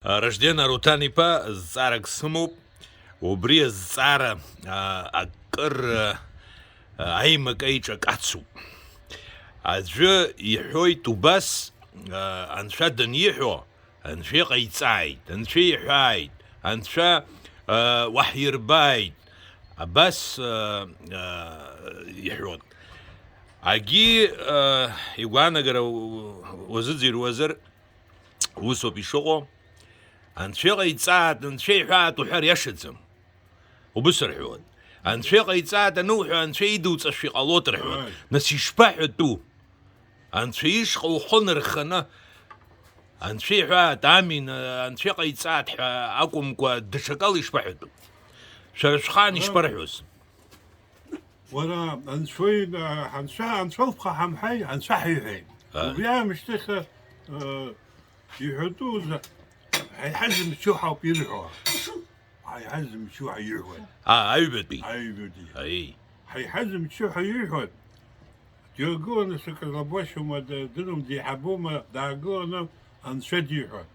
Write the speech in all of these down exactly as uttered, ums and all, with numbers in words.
Ражден Аруҭан-иԥа, зҵаарак сымоуп. Убри азҵаара, а, акыр, а, аимак-аиҿак ацуп. Аӡәы иҳәоит убас, а, Анцәа даниҳәо, Анцәа иҟаиҵааит, Анцәа иҳәааит, Анцәа, а, уаҳирбааит, абас, а, а, иҳәон. Агьи, а, игәаанагара у-, уазыӡырҩуазар, усоуп ишыҟоу. Анцәа иҟаиҵааит, Анцәа иҳәааит уҳәар иашаӡам. Убыс рҳәуан. Анцәа иҟаиҵааит ануҳәа, Анцәа идуҵашәа иҟалоит рҳәуан. Ааи. Нас ишԥаҳәатәу? Анцәа ишҟа ухы нырханы, Анцәа иҳәааит, амин, Анцәа иҟаиҵааит ҳәа акәымкәа, даҽакала ишԥаҳәатәу? Шәара шәхаан Ааи. Ишԥарҳәоз? Уара, анцәа, анцәа, анцәа лыԥха ҳамҳәеи, анцәа ҳаиҳәеи. Ааи. Убри аамышьҭахь, э, иҳәатәу, ҳаиҳа зымчу ҳауп ирҳәо. Ҳаиҳа зымчу ҳәа ирҳәоит. А, аҩбатәи. Аҩбатәи. Аиеи. Ҳаиҳа зымчу ҳәа ирҳәоит. Дҩагыланы сакрылабошьоума, дырым деиҳабума, даагыланы анцәа диҳәоит.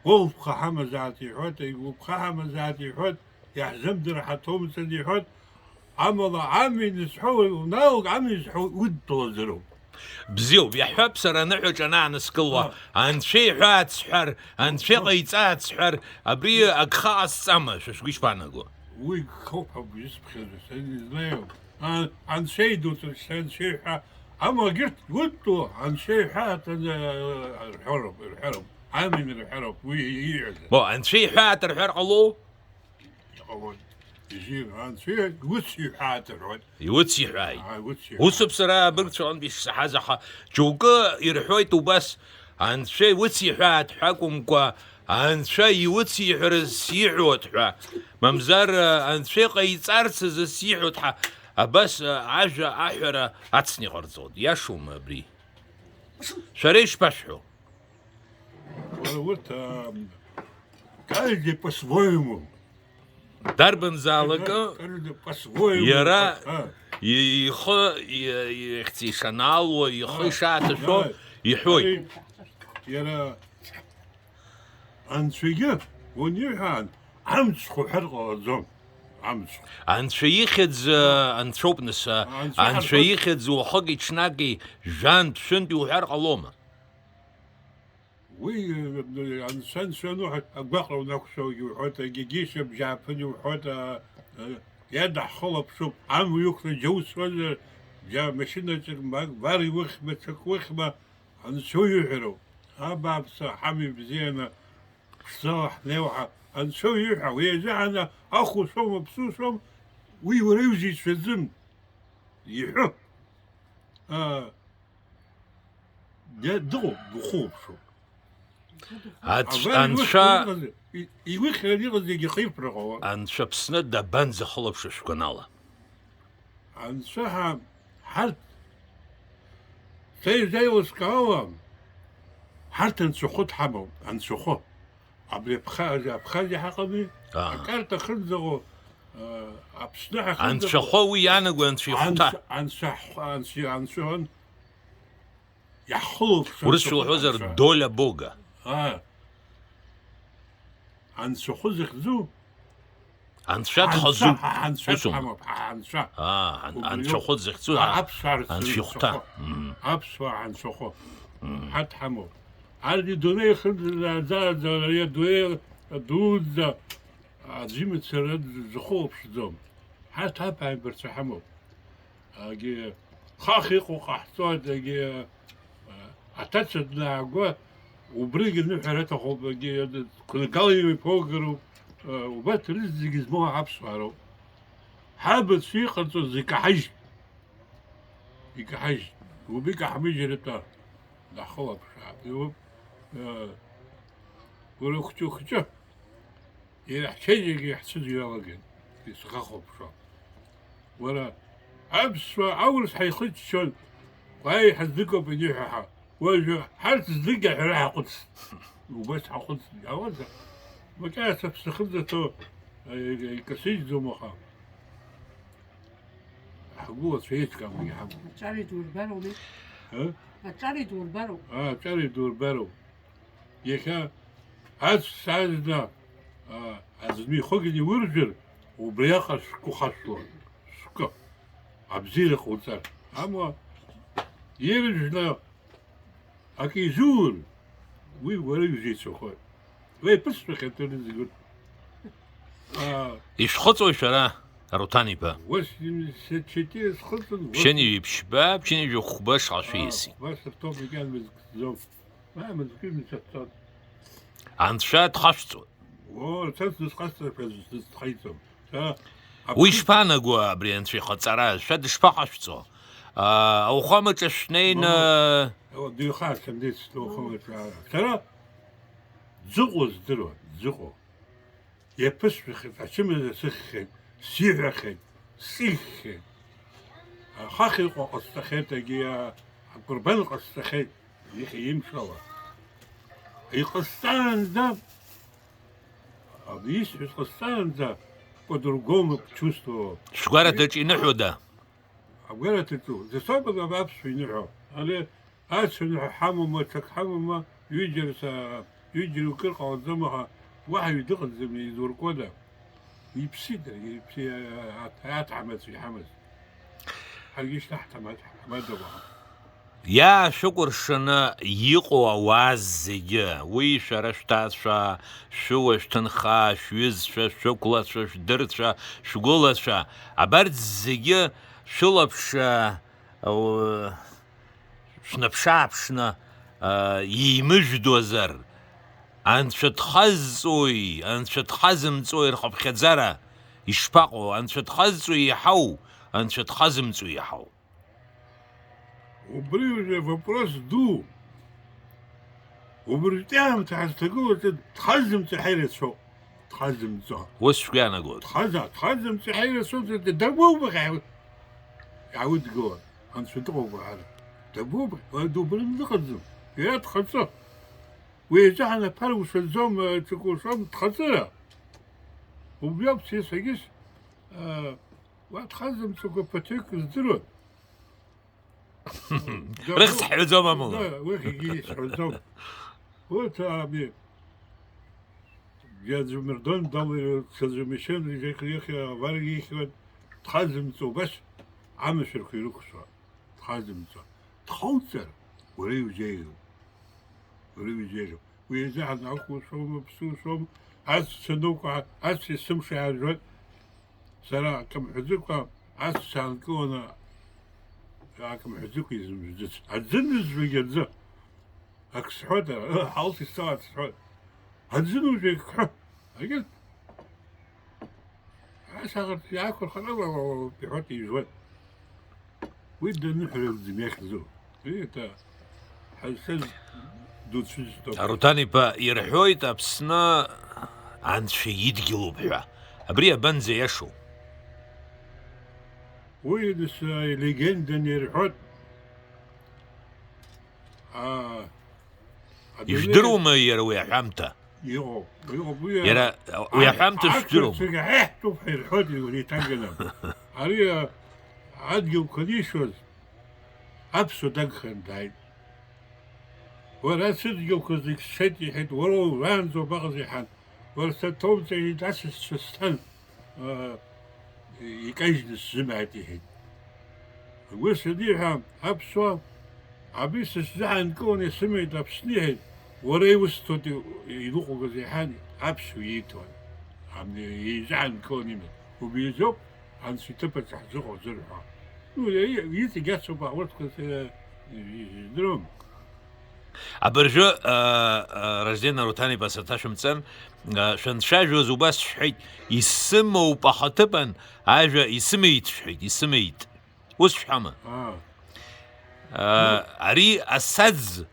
Уа уԥха ҳамазааит иҳәоит, уԥха ҳамазааит иҳәоит, иаҳзымдыр ҳаҭоумҵан иҳәоит, амала амҩа изҳәо, уналга амҩа изҳәо удтәалазароуп. Бзиоуп, иаҳҳәап, сара аныҳәаҿа анааныскылуа, Ааи. Анцәа иҳәааит сҳәар, Анцәа Ааи. Иҟаиҵааит сҳәар, абри агха ҟасҵама, шәа шәгәы ишԥаанаго? Уи гхоуп ҳәа бжьысԥхьаӡо, са не знаю. А, анцәа идуҵар, анцәа иҳәа, амала егьырҭ гәыдтәу анцәа иҳәа аҭаны, рҳәароуп, рҳәароуп. Амин рҳәароуп, уи ииҳәаз. Бо, анцәа иҳәа аҭ рҳәар ҟало? Иҟалоит. Ижьы, анцәа иуц иҳәа аҭ рҳәоит. Иуц иҳәааит. Аа, иуц иҳәа. Усоуп сара абыргцәа аҟынтә ишсаҳаз, аха џьоукы ирҳәоит убас, анцәа иуц иҳәааит ҳәа акәымкәа, Анцәа иуциҳәарыз сиҳәоит ҳәа, мамзар, анцәа иҟаиҵарц азы сиҳәоит ҳәа, абас, ажәа аҳәара ацны иҟарҵоит. Иашоума абри? Шәара ишԥашәҳәо? Уара урҭ, а, каждый по-своему. Дарбанзаалакы Каждый по-своему. Иара А. и-, ихы и-, ихьӡ ишанаало, ихы А. ишааҭашәо А. иҳәоит. Иара Анцәагьы уаниҳәаан, амцхә уҳәар ҟалаӡом. Амцхә. Анцәа ихьӡ, анцәоуп нас, Анцәа анцәа ҳархәоит. Ихьӡ уахыки-ҽнаки, жәантә-шәынтә иуҳәар ҟалома? Уи, анцәа, анцәа ануҳәа, агәаҟра унақәшәогьы уҳәоит, агьагьы шьыбжьааԥын иуҳәоит, а, а, иадаҳхылаԥшуп, амҩа иқәлан џьоуцәазар, џьа машьынаҿык, ма, вар иухьма, ҽак ухьма, Анцәа иуҳәароуп, абааԥсы, ҳамҩа бзианы ԥшӡала ҳнеиуа ҳа-, Анцәа иуҳәа, уи азыҳәан ахә ушәом, аԥсы ушәом, уи уара иузеицәаӡом, иҳәы. А, иа-, дыҟоуп, духылаԥшуп. Ац-, Абар Анцәа иухьраны иҟаз, и-, иухьраны иҟаз зегьы ихеиқәра ҟалон. Анцәа Аԥсны дабанӡахылаԥшо шәгәанала? Анцәа ҳа-, ҳарҭ, сеи-, сеилыскаауам, ҳарҭ анцәахәы дҳамоуп, анцәахәы. Абри Абха-, Абхазиа ҳаҟами, Аа. Акарта ахьынӡаҟоу, а, Аԥсны ҳахьынӡаҟоу. Анцәахәы уи иаанаго анцәа ихәҭа. Анцәа-, анцәа-, анцәа-, анцәа-, Урысшәа уҳәозар, анцәа-, доля Бога. Аа. Анцәахәы захьӡу? Анцәа дхазуп. Ҳанцәа, ҳанцәа Усоума? Дҳамоуп, ҳанцәа. Аа, ан-, Убри анцәахәы иоуп. Захьӡу, А, а, аԥсуаа рыцәа анцәа ихәҭа. Рыцәахәы. Мм. Аԥсуаа анцәахәы. Ҳарҭ идунеи хынӡаӡаӡа, ари адунеи дуӡӡа аӡәы имацара дзыхәылаԥшӡом. Ҳарҭ аԥааимбарцәа ҳамоуп. Агьи хах иҟоу ҟаҳҵоит, агьи, а, аҭацәа днаагәа, убригьы ныҳәара аҭахуп, агьи кәынкала имҩаԥогароуп, а, убарҭ рызегьы змоу аԥсуаа роуп. Ҳабацәа иҟарҵо зегь икаҳажь, икаҳажь, убри икаҳмыжьыр атәы, даҳхылаԥшаап, иуп, а, уара ухәҷы-хәҷы. Иара ҳчеиџьыкагьы иаҳцәыӡуа иалагеит, исхахәаԥшуа. Уара, аԥсуаа, аурыс ҳаихыччон, уааи, ҳаздыгоуп аниҳәа ҳәа. Уажәы ҳарҭ здыгьа ҳәара ҳаҟәыҵт. Убас ҳаҟәыҵт, иаауазар? Макьана сыԥсы ахьынӡаҭоу, э, икасыжьӡом аха. Ҳгәылацәа еиҿкаауагьы ҳамоуп. Аҿар идурбароуми? Ы? Аҿар идурбароуп. Аа, аҿар идурбароуп. Иахьа Ацә саазны, а, аӡәы ихыгны иуржәыр, убриаҟара шәкы хашәлон, шәкы. Абзиара ҟауҵар. Амала иржәны акы изуур, уи уара иузеицәахоит. Уи аԥысшәахьеит рызегьы. А, Ишәхыҵуеи шәара, Аруҭан иԥа? Восемьдесят четыре схыҵын, Ԥшьынҩажәи ԥшьба, ԥшьынҩажәи хәба шаҟа шәиасит. Хәба сырҭом, егьа мызкӡом. Ма мызкы мцацон. Анцәа дхашәҵоит. О, са сызхасҵақәаз сызхаиҵом. Са Уи аԥхыӡ- шԥанаго абри анцәа иҟаҵара? Шәа дышԥахашәҵо? Аа, ауахәамаҿы шәнеины Мама, о, дыҩхаа сымнеицт ауахәамаҿы. Сара дзыҟоу здыруан, дзыҟоу. Иаԥысшәахьеит, ачымазара сыхьхьеит, сиҳәахьеит, сыхьхьеит. Ахаха иҟоу ҟасҵахьеит, егьи акәырбан ҟасҵахьеит, ихьи имшала. Иҟасҵаанӡа, абри исҳәаз ҟасҵаанӡа, по-другому чувствовал. Шәгәараҭаҿ иныҳәода? Агәараҭаҿу, засоуп аԥсшәа иныҳәо. Ари ацәаныҳәа ҳамоума, ҽак ҳамоума, ҩыџьара са-, ҩыџьара укыр ҟалаӡом, аха уаҳа ҩы дыҟаӡам, изуркуада? Иԥсит, иԥси-, аҭ-, аҭаҳмадцәа иҳамаз. Ҳаргьы шьҭа ҳҭамад-, ҳҭамада уаҳа. Иаашәыкәыршаны иҟоу ауаа зегьы, уи шәара шәҭаацәа, шәыуа, шәҭынха, шәҩызцәа, шәықәлацәа, шәдырцәа, шәгәылацәа, абарҭ зегьы шәылаԥш, а, у-, шәнаԥш-ааԥшны, а, еимыжәдозар, анцәа дхазҵои, анцәа дхазымҵои рхыԥхьаӡара ишԥаҟоу? Анцәа дхазҵои иаҳау, анцәа дхазымҵои иаҳау? Убри уже вопрос ду. Убритәи аамҭа ҳазҭагылоу аҿы дхазымҵо ҳәа ирацәоуп. Дхазымҵо. Ус шәгәы иаанагоит? Дхаза-, дхазымҵо ҳәа ирацәоуп, дабоубаҟьи? Иаудгылан, анцәа дыҟоуп ҳәа. Дабоубаҟьи? Уара дубрын дыҟаӡам. Иара дхаҵо. Уи еиҵаҳан аԥара ушаӡом, ҽакы ушом, дхаҵыра. Убри ауп сара сагьыс, а, уа дхазымҵакәа ԥаҭҩык здыруан. Рыхьӡ ҳҳәаӡом амала. Да, уи егьи исҳәаӡом. Урҭ, ами, иаӡәы Мирдон дал-, ҽаӡәы Мишен, иахьа, иахьа авар ихьуан, дхазымҵо убас амашәырқәа ирықәшәо. Дхазымҵо. Дхоуҵар, уара иузеиӷьуп. Уара иузеиӷьуп. Уи изы ҳанақәушәома, ԥсушәома, ацәцәа нукәа, ацәа есымша иаажәуеит. Сара акымҳәаӡыкәа ацәцәа аанкыланы, акымҳәаӡыкәа изымжәӡыц. Аӡы нызжәогьы аӡы. Ак сҳәоит, ара, ҳалс исцалац сҳәоит. Аӡы нужәеит, кҳәы. Агьырҭ. Ас аҟарҵ иаақәырхар ала, иҳәоит, ижәуеит. Уи даныҳәа ракәӡам иахьӡу. Уи это ҳазшаз дуцәыӡтәуп. Аруҭан иԥа, ирҳәоит Аԥсны анцәа идгьылуп ҳәа. Абри абанӡа иашоу? Уи нас, легенданы ирҳәоит. А, адунеи Ижәдыруама иара уи аҳәамҭа? Иҟоуп, иҟоуп, уи Иара уи аҳәамҭа шәдыруама? Ақырҭцәагьы ҳеҳ-, ҳтәуп ҳәа ирҳәоит, иуриҭаганы. Ари, а, адгьылқәа анишоз, аԥсуа дагханы дааит. Уара сыдгьылқәа зегь сшеит, иҳәеит, уара уаанӡа убаҟаз иҳан. Уара саҭоумҵаҩит асасцәа сҭан, а, икажьны сзымааит, иҳәеит. Ус аниҳәа, аԥсуа, абри сысзаҳанкыланы исымеит Аԥсны, иҳәеит, уара иусҭоит и-, иныҟәгаз иҳәан, аԥсуа ииҭон. Абни еизаҳанкыланы имеит. Убри азоуп анцәа иҭыԥаҿ ҳзыҟоу зырҳәо. Ну, и-, иҵегь ацуп, аурҭқәа, э, издыруам. Абыржәы, а, а, Ражден Аруҭан-иԥа саҭашәымҵан, а, шәанцәажәоз убас шәҳәеит, исымоуп ахаҭыԥан, ажәа исымеит шәҳәеит, исымеит. Ус шәҳәама? Аа. А, ари асаӡ,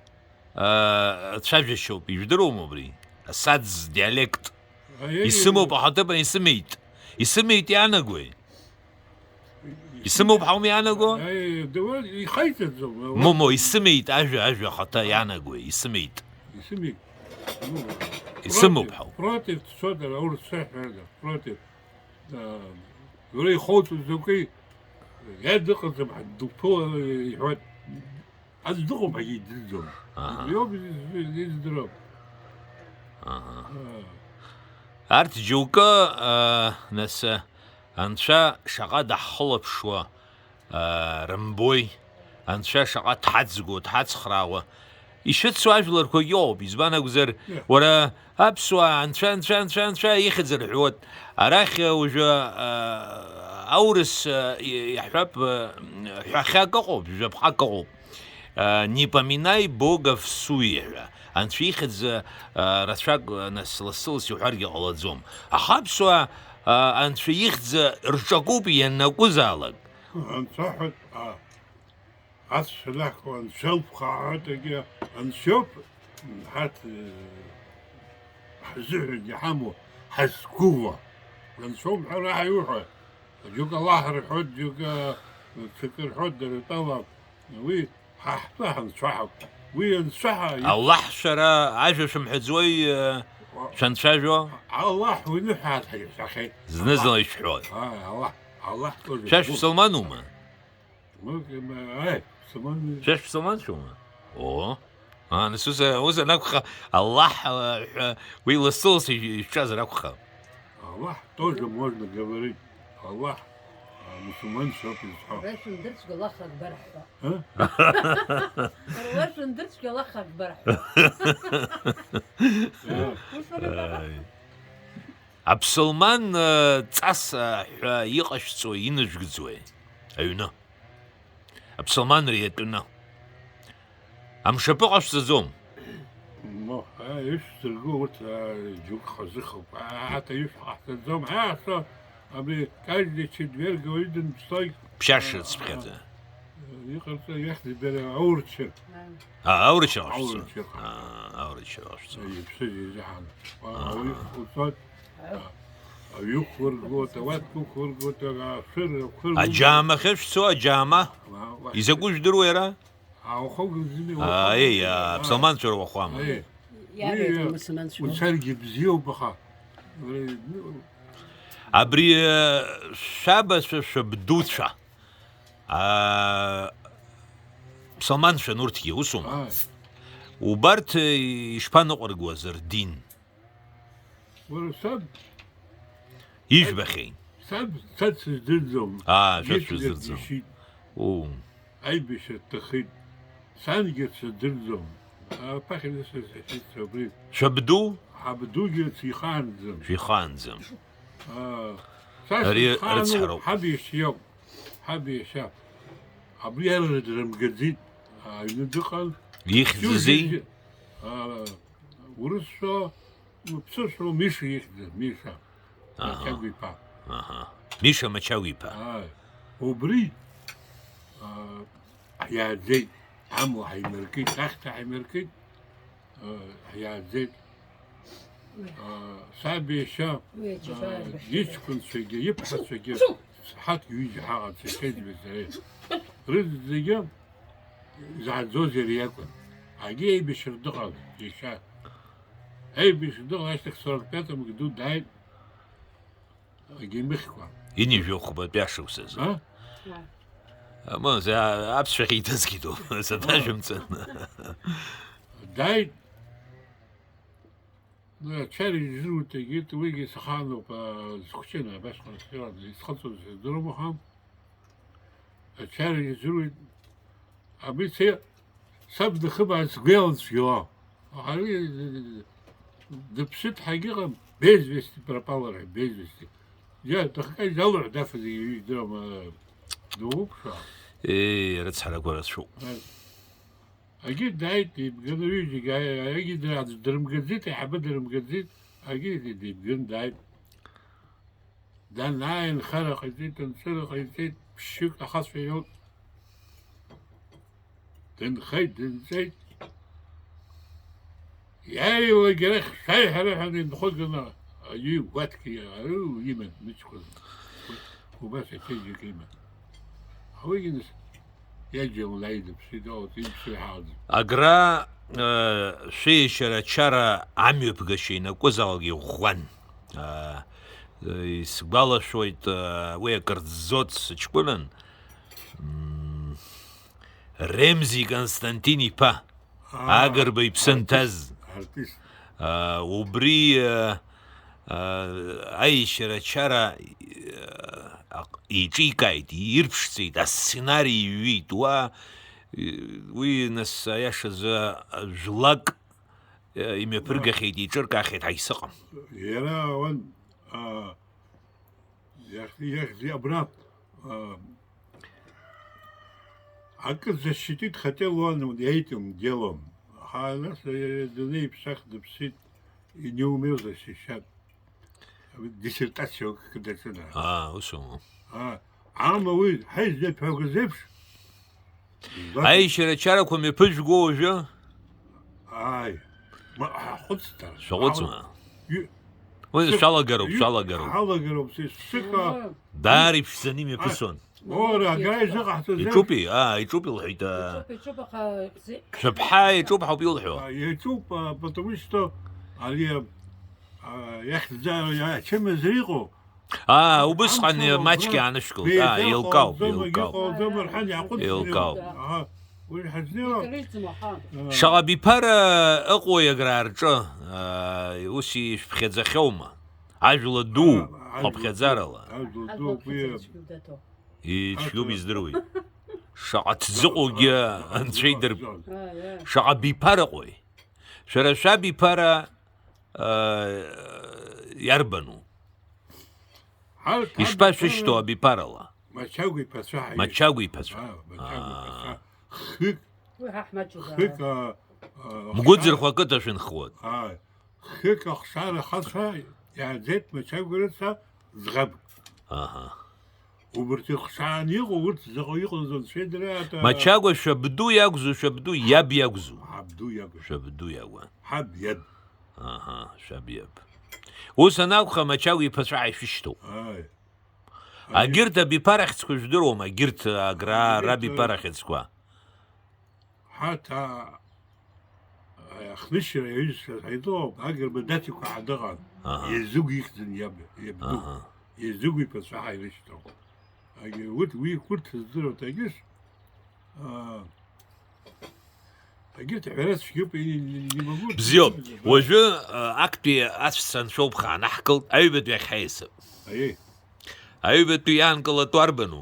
а, цәажәашьоуп, ижәдыруама убри? Асаӡ диалект. Аиеи. Исымоуп ахаҭыԥан, исымеит. Исымеит иаанагои? Исымоуп ҳауми иаанаго? Аиеи, дауа, ихаиҵаӡом. Момо, исымеит ажәа, ажәа ахаҭа иаанагои? Исымеит. Исымеит. Ну, Исымоуп против, ҳауп. Против, цода, аурысцәа ҳәарада, против. А, уара ихоуҵо закәи? Иа дыҟаӡам, ҳа дықәԥыланы иҳәоит. Аӡә дыҟоуп, егьи дыздыруам. Аҳа. Иоуп, издыруам. Аҳа. Арҭ џьоукы, аа, нас, анцәа шаҟа даҳхылаԥшуа, аа, рымбои, анцәа шаҟа дҳаӡго, дҳацхраауа. Ишыцу ажәларқәагьы ыҟоуп, избан акәзар, уара аԥсуаа анцәа, анцәа, анцәа, анцәа ихьӡ рҳәуеит. Арахь уажәы, аа, аурыс, аа, и-, иаҳҳәап, аа, ҳәахьак ыҟоуп, жәаԥҟак ыҟоуп. Не поминай Бога в суе ҳәа. Анцәа ихьӡ, а, рацәак, а, нас лассы-ласс иуҳәаргьы ҟалаӡом. Аха аԥсуаа, а, Анцәа ихьӡ рҿакуп ианакәызаалак. Анцәа ҳәа, а, ацәа лахьуа, Анцәа лԥха аҳәатагьы Анцәоуп, ҳарҭ, э, ҳзыҳәан иҳамоу, ҳазқәыӷәӷәо. Анцәоуп ҳәа раҳа иуҳәо. Џьоук Аллаҳ рҳәоит, џьоук, э, ҽакы рҳәоит, дара ртәала. Уи ҳа ҳтәы ҳанцәаҳауп. Уи анцәаҳа, Аллаҳ шәара ажәа шәымҳәаӡои, э, шәанцәажәо? Аллаҳ уи ныҳәааит ҳәа ишәҳәахьеит. Зны-зынла ишәҳәоит. Ааи, Аллаҳ, Аллаҳ тоже. Шәа шәмусулманума? Ну, э, ааи, мусулман. Шәа шәмусулманцәоума? О. А, нас ус, ус анакәха, Аллаҳ, э, ҳәа уи лассы-лассы ишәҿазар акәхап. Аллаҳ тоже можно говорить. Аллаҳ, а, мусульманцәа ауп изҳәо. Уара шәындырцәгьа Аллаҳ Акбар ҳҳәа. А? Уара шәындырцәгьа Аллаҳ Акбар ҳҳәа. Э. Ус уара бара? Ааи. Аԥсылман, э, ҵас, э, ҳәа иҟашәҵо инажәгӡуеи? Аҩны. Аԥсылманра иатәны. Амшаԥы ҟашәҵаӡом. Мо, а, ишәсырго урҭ, а, џьоук хазыхуп. А, ҳаҭ аҩышә ҟаҳҵаӡом. Ҳа, аса, абри каждый четверг ауаҩы дынԥсоит. Ԥшьашацыԥхьаӡа. А, а, иҟарҵо иахьӡ-, бара аурчыр. А, аурчыр ҟашәҵо. Аурчыр. А, аурчыр ҟашәҵо. Иԥсы изаҳан. А, ауаҩы хәылҵоит. А, аҩы қәыргоит, ауатка қәыргоит, ашәыр, ақәыр. Аџьаама ахьышәцо, аџьаама? А, уахь. Изакәу жәдыруеи ара? Аухагылзыми, Ааи, уахагылзыми, аа, аԥсылманцәа руахәама? Аи. Иарбан Уи, мусульманцәа? Уцаргьы бзиоуп, аха, э, ну, Абри, э, шәабацәа, шәабдуцәа, аа, ԥсылманцәан урҭгьы, усума? Ааи. Убарҭ, э, ишԥаныҟәыргоз рдин? Уара саб? Ижәбахьеит. Саб, саб сыздырӡом. Аа, шәа Ишәа сыздырӡом. Ишит. Уу. Аибашьра дҭахеит. Сангьы сыздырӡом. Аԥахьа дысасашьит абри. Шәабду? Ҳабдугьы сихаанӡам. Шәихаанӡам. Аа, са Ари сынхаануп, рыцҳароуп. Ҳаб иашьа иоуп. Ҳаб иашьа. Абри ара дрымгаӡеит. Аҩны дыҟан. Ихьӡызеи? Сиужьыжьы-, аа, урысшәа, ԥсышәала Миша ихьӡын, Миша. Аҳа. Мачагәа иԥа. Аҳа. Миша Мачагәа иԥа. Ааи. Убри, аа, ҳиааӡеит. Амла ҳаимыркит, ахьҭа ҳаимыркит, аа, ҳиааӡеит. Аа, саб иашьа, Уи аџьабаа аа, жәбахьеит. Иҷкәынцәагьы, иԥҳацәагьы, сҳақь ҩыџьа ҳаҟан, сашьеи сареи. Рызегьы изааӡоз иара иакәын. Агьи еибашьра дыҟан, иашьа. Еибашьра дыҟан, ашьҭахь сорок пятом году дааит, агьимыхькәа. Инижәохәбатәи ашықәсазы. А? Ма, за-, аԥсшәахь иҭыҵгьы дууп, саҭажәымҵан. Дааит. Ачара изызуҭагьы, уигьы сахаануп, а, зхәҷын, абасҟан сҳәон, исхыҵуаз сыздыруам, аха ачара изызуит. Абри са, саб дахыбаан сгәы иалан цәгьала. Ари дыԥсит ҳәагьы ыҟам, без вести пропал, ара, без вести. Иа, дахьҟа изалуҳәа дафазеи, издыруам, а, дууп, ша. Е, рыцҳарақәа рацәоуп. Ар-, Агьи дааит, деибганы, ҩыџьагьы, а-, агьи дра-, дрымгаӡеит, аиҳабы дрымгаӡеит, агьи деибганы дааит. Данааи, нхара ҟаиҵеит, нҵыра ҟаиҵеит, ԥшьҩык ахацәа иоут. Дынхеит, дынҵеит. Иааилак арахь шәааи ҳәа раҳәаны инхозганы, аҩы гәаҭк иару иман, мыцхәы. Убас ачеиџьыка иман. Уигьы нас иаџьал лааины ԥсит, оуҭ имԥсыр ҳалӡом. Агра, э, шәеиашьара ачара амҩаԥгашьа инакәызаалак иӷәӷәан. Э, э, исгәалашәоит, э, уи акыр ӡӡоит сыҷкәынан. М, Ремзи Константин иԥа, Аа, Агрба иԥсы артист, нҭаз. Артист. Убри аишьара ачара еиҿикааит, ирԥшӡеит, асценари иҩит, уа, уи, нас, аиашазы, жәлак имҩаԥыргахьеит, еиҿыркаахьеит ҳәа исыҟам. Иара уан, иахьа, иахьа абра акы защитит, хотел он этим делом. Аха нас, э, дунеи ԥсах дыԥсит, и не умел защищать. Диссертациа кыдацына. Аа, ус аума? Аа, ама уи ҳаизеиԥҳәагаз еиԥш. Аишьара ачарақәа мҩаԥыжәго уажәы? Ааи. Ма, ҳахәыцтар. Шәахәыцма? Уи шәалагароуп, шәалагароуп. Ҳалагароуп, сышьшьыка. Даара иԥшӡаны имҩаԥысуан. Ора, агра изыҟаҳҵаз. Иҿупи? Аа, иҿуп, илҳәеит, аа. Иҿуп, иҿуп, аха зи- Шәыԥҳа иҿуп ҳауп илҳәо. А, иаҿуп, а, потому что ари, а, иахьӡа-, ачымазара иҟоу. Аа, убысҟан маҷк иаанышәкылт. Аа, еилкаауп, еилкаауп. Еилкаауп. Аха, уи ҳазнеиуа, Икарыжьӡом, аха. Шаҟа биԥара ыҟоуи аграа рҿы, аа, ус ишәԥхьаӡахьоума? Ажәла ду, хыԥхьаӡарала. Ажәла ду, уи. Ицәгьоуп, издыруеит. Шаҟа ҭӡыҟоугьы анцәа идырп. Шаҟа биԥараҟои? Шәара шәабиԥара, а, иарбану? Ишԥашәышьҭоу абиԥарала? Мачагәа иԥацәа. Мачагәа иԥацәа. А, Мачагәа иԥацәа. Аа. Хҩык. Уи ҳа ҳмаҷуп, хҩык, аа. А, а, Мгәыӡырхә ақыҭа шәынхуан. Аа. Хҩык ахшара хацәа иааӡеит Мачагәа рыцҳа ӡӷаб. Аҳа. Убырҭ ихшааны иҟоу, урҭ заҟа иҟаз анцәа идыруеит. Мачагәа шәабду иакәзу, шәабду иаб иакәзу? Ҳабду иакәын. Шәабду иакәын. Ҳаб иаб. Аҳа, шәаб иаб. Ус анакәха, Мачагәа иԥацәа ааишәышьҭоуп. Ааи. Агьырҭ абиԥарахьӡқәа жәдыруама, агьырҭ агра, агьырҭ, рабиԥарахьӡқәа? Ҳаҭ, а, ахнышьра иаҩызцәа ҳаидыҟоуп, Агрба Даҭикәа ҳа дыҟан. Аҳа. Иазыгә ихьӡын иаб, иабду. Аҳа. Иазыгә иԥацәа ҳа ирышьҭоуп. Агьы, урҭ, уи, урҭ здыруа дагьыс, а, агьырҭ ҳәара цәгьоуп, и-, и-, имагәырҭ. Бзиоуп. Уажәы, а, актәи аҵәца анцәоуп хаанаҳкылт, аҩбатәи ахь ҳаиасып. Аиеи. Аҩбатәи иаанкылатәу арбану?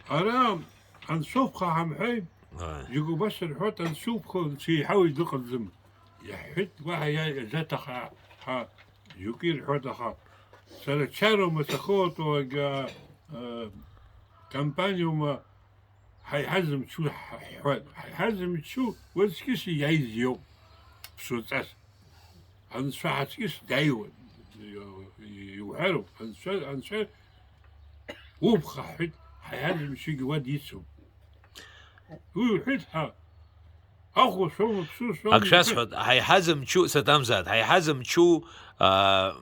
Ара анцәа уԥха ҳамҳәеи, ааи, џьоук убас рҳәоит, анцәа уԥха, анцәа еиҳауеи дыҟаӡам. Иаҳҳәеит, уаҳа иа-, иазаҭаха ҳа, џьоук ирҳәоит, аха сара чароума сахылатәоугь, а, а, компаниоума ҳаиҳа зымчу ҳҳәоит. Ҳаиҳа зымчу уи аҵкьыс иааиз иоуп. Ԥсуаҵас. Анцәа аҵкьыс дааиуан. Иуҳәароуп, анцәа, анцәа уԥха ҳҳәеит, ҳаиҳа зымчугьы уа дицуп. Уи уҳәеит ҳәа, ахәлашоума, ԥсушоума? Ак шәасҳәоит, ҳаиҳа зымчу, саҭамзааит, ҳаиҳа зымчу, аа,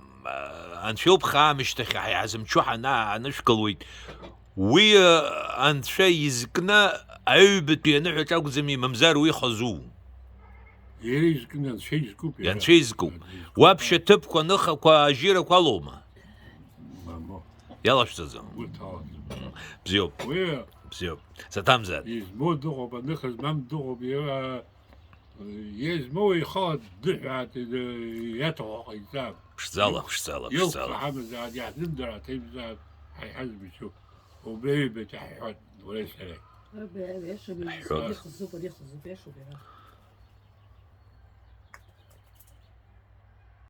анцәа иоуп, хаа амышьҭахь ҳаиҳа зымчу ҳана-, ҳанышәкылуеит. Уи, а, анцәа изкны аҩбатәи аныҳәаҿ акәӡами, мамзар уи хазу? Иара изкны, анцәа изкуп, иара. Анцәа изкуп. Анцәа изкуп. Уаԥшьа ҭыԥқәа, ныхақәа, ажьирақәа алоума? Мамоу. Иалашәҵаӡом. Урҭ алаӡом. Бзиоуп. Уи бзиоуп. Саҭамзар. Измоу дыҟоуп, аныха змам дыҟоуп, иара, измоу ихала дыҳәаат, иаҭаху ҟаиҵап. Ԥшӡала, ԥшӡала, ԥшӡала. Илхаҳамызаат, иаҳзымдыруа ҭеимзаат, ҳаиҳа змычу. Убри аҩбатәи ҳҳәоит, уареи сареи. Аиашоуп, ҳҳәоит. Ихазуп, ари ихазуп, иашоуп иара.